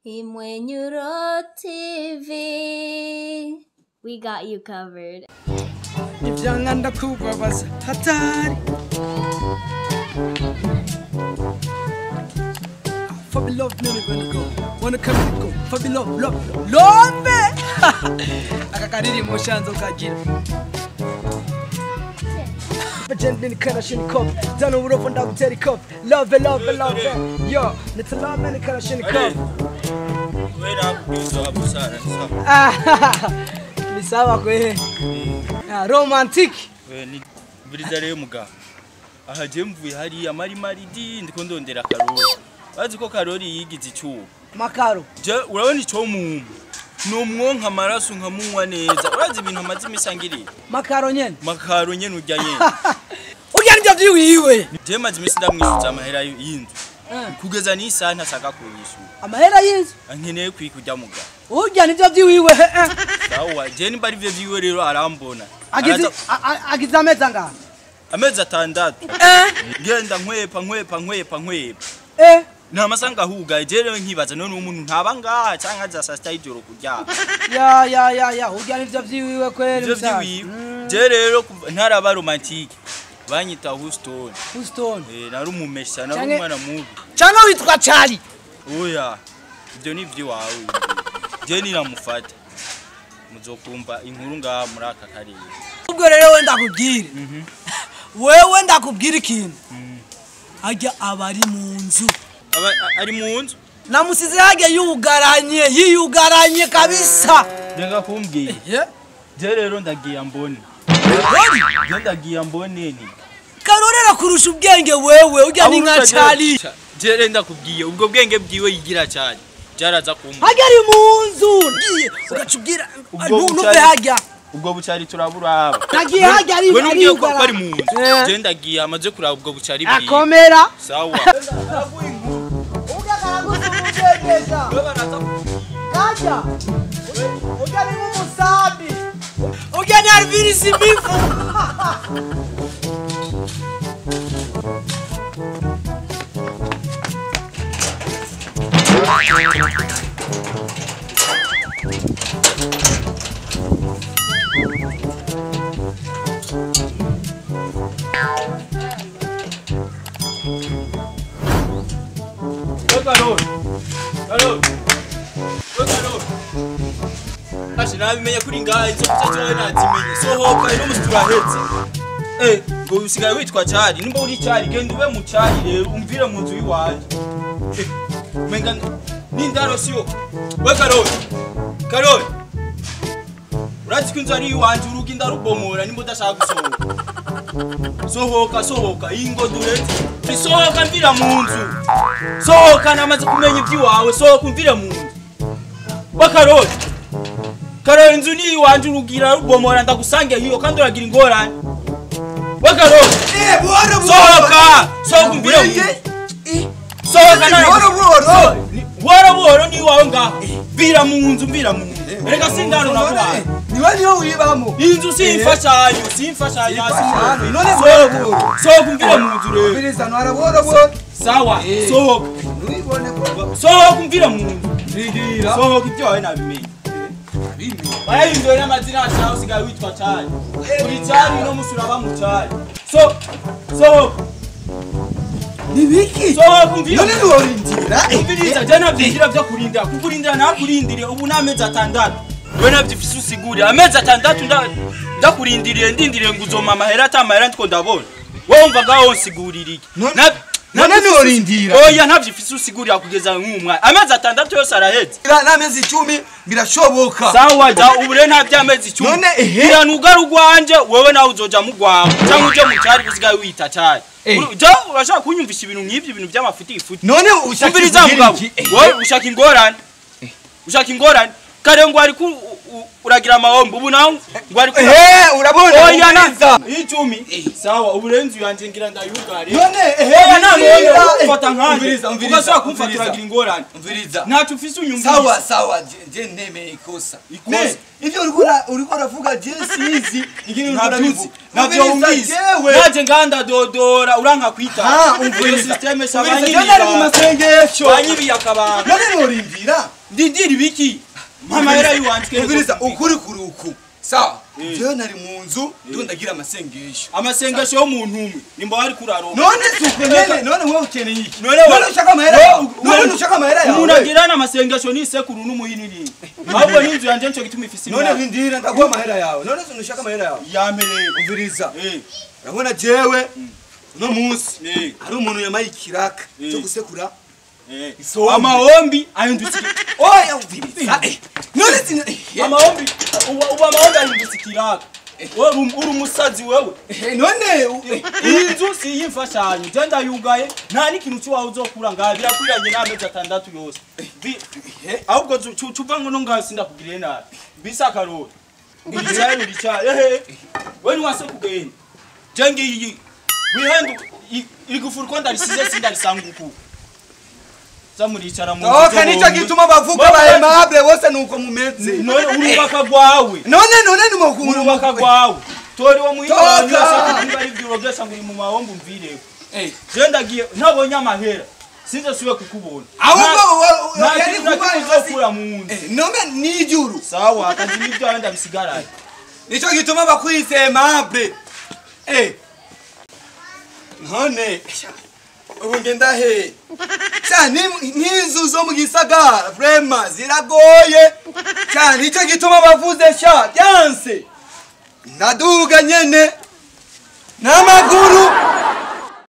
Imwenyuro TV. We got you covered. Ivyanga ndakubabaza hatari. Fabi love me when go. Wanna come and go. Fabi love love love me. Aka karirimbo shanzo kagira. Gentleman Kalashnikov, Dano urofa ndagutera ikofi. Love love love. Yo, nitsalame Kalashnikov. Ni sawa kwe. Romantic. Mbiriza rero mugabo. Aha je mvuye hariya mari maridi ndiko ndondera Karori. Bazi ko Karori yigize icyuho. Makaro. Je urabona ico mumpa. Numwonka amaraso nkamunywa neza. Urazi ibintu amaze imisangiriye. Makaro nyene. Makaro nyene urya nyene. Urya nivyo vyiwiwe. Je maze imisi ndamwishuza amahera y'inzu. Kugeza n'isaha ntasaka kunyishyura. Amahera y'inzu? Ankeneye kwikurya mugabo. Urya nivyo vyiwiwe. Sawa, je nimba ari vyo vyiwe rero arambona. Agize amezi angahe? Amezi 6. Ngenda nkwepa nkwepa nkwepa nkwepa. Nta masanga hugaye je rero nkibaza none umuntu ntaba ngaha canke aza saa sita y'ijoro kuryama. Ya ya ya ya urya nivyo vyiwiwe kweri musaza. Je rero ntaraba romantique. Banyita Houston. Houston. Nari umumesha nari umwana mubi. Canke witwa Charlie. Oya. Ibyo ni ivy'iwawe. Je niramufata. Muzokumva inkuru ngaha muri aka karere. Ubwo rero we ndakubwira. Wewe ndakubwira ikintu. Ajya abari mu nzu. Aba ari mu nzu? Namusize hage yugaranye, yiyugaranye kabisa. Ndanga kumbwira. Je rero ndagiye mbone. Je ndagiye mbone ni. Karorera kurusha ubwenge wewe, urya ni nka Charlie. Je rero ndakubwiye ubwo bwenge bwiwe yigira cyane. Jaraza kumva. Hage ari mu nzu, ngiye ugacubwira ntuve hajya. Ubwo bucari turaburaba. Nagiye hajya ari ari mu nzu. Je ndagiye amaze kuraba ubwo bucari bwiwe. Akomera. Sawa. Kaja. Urya ni nk'umusambi. Urya ni Alvin Smith. Nabimenye kuri ngaha izo cyo nazimenye sohoka ino musi turahetse ngo usigaye witwa Cari nimba uri Cari genda ube mu Cari rero umvire mu nzu yiwanje menga nindaro siyo we Karori Karori urazi ko inzu ari iwanje urugi ndarubomora nimba udashaka gusohoka sohoka sohoka ingo duretse sohoka mvira mu nzu sohoka namaze kumenya iby'iwawe sohoka umvire mu nzu we Karori Karori inzu ni iwanje urugira rubomora ndagusange hiyo kandi uragira ingorane. We Karori. Buhoro buhoro. Sohoka, sohoka umvire mu nzu. Sohoka nawe. Buhoro buhoro. Buhoro buhoro ni iwawe ngaho. Mvira mu nzu, mvira mu nzu. Erega sindano nakuhaye. Niwe niyo wibamo. Inzu simfashanyo, simfashanyo. None buhoro buhoro. Sohoka umvire mu nzu rero. Umviriza ntwara buhoro buhoro. Sawa, sohoka. Nubibone ko. Sohoka umvire mu nzu. Ndigira. Sohoka ibyo wawe nabimenye. Wahinduye n'amazina ashaka usigaye witwa Cari. Uri Cari no musi uraba mu Cari. So sohoka. Nibiki? Sohoka umvira. None ntiworindira. Umviriza je navyigira vyo kurindira. Kukurindira nakurindiriye ubu n'amezi 6. We navyifise usigurira amezi 6 ndakurindiriye ndindiriye ngo uzoma amahera ata amahera ndiko ndabona. Wowe umva ngaho nsigurira iki? None ntiworindira. Oya ntavyifise usigurira kugeza nk'umwa. Amezi 6 yose araheze. N'amezi 10 birashoboka. Sawa ja ubu rero nta by'amezi 10. None ehe. Iranuga rugwanje wewe nawe uzoja mugwawe. Cyangwa uje mu Cari usigaye wita Cari. Ja urashaka kunyumvisha ibintu nk'ibyo ibintu by'amafuti ifuti. None ushaka mugabo. Wowe ushaka ingorane. Ushaka ingorane. Kare ngo ari uragira amahombo ubu nawe ngo ari urabona. Oya na 10. Sawa ubu renzu yanje ngira ndayugare. None oya na none ufata nkanje. Umviriza Ugashaka kumfata uragira ingorane. Umviriza. Ntacyo ufise unyumviriza. Sawa sawa je nemeye ikosa. Ikosa. Ivyo uriko uravuga je sizi ingene uriko urabivuga. Navyo wumvise. Naje nganda dodora uranka kwita. Umviriza. Systeme Umviriza je nari mu masengesho. Banyibiye akabanga. None norindira. Ndindira ibiki? Mama yera yuwanje. Umviriza ukuri kuri uku. Sawa. Jewe nari mu nzu ndiko ndagira amasengesho. Amasengesho y'umuntu umwe nimba wari kuraro. None suko nyene, none wowe ukeneye iki? None ushaka amahera? None ushaka amahera yawe? Umuntu agirana amasengesho ni sekuru n'umuhini ni. Ahubwo n'inzu yanje nco gituma ifise. None ndindira ndaguha amahera yawe. None ushaka amahera yawe? Yampereye. Umviriza. Urabona jewe no munsi ari umuntu yamaye ikiraka cyo gusekura amahombi ahindutse. Oya umviriza. None amahombi uba amahombi ahindutse ikiraka. Uri umusazi wewe. None inzu si y'imfashanyo je ndayugaye nta n'ikintu cy'uwawe uzokura ngaha birakwiranye n'amezi 6 yose. Ahubwo cuva ngo no ngaha sindakugiriye nabi. Bisa karori. Uricaye uricaye ehe. We niwase kugenda. Je ngiyi wihendu igufuri ko ndarisize sindarisanguku. Zamuricara mu nzu. Oka nico gituma bavuga ba aimable bose nuko mumeze. None urubaka gwawe. None none nuko urubaka gwawe. Tori wo muhita niba ari byuro byose ngo mu mahombo mvireko. Je ndagiye ntabonye amahera. Sinze suwe kukubona. Ahubwo yari kuba mu nzu. None nijuru. Sawa akazi nibyo arenda bisigaranye. Nico gituma bakwise aimable. None ubu ngenda he? Sha n'inzu zo mu gisagara vraiment ziragoye. Sha nico gituma bavuze sha byanse. Ndaduga nyene n'amaguru.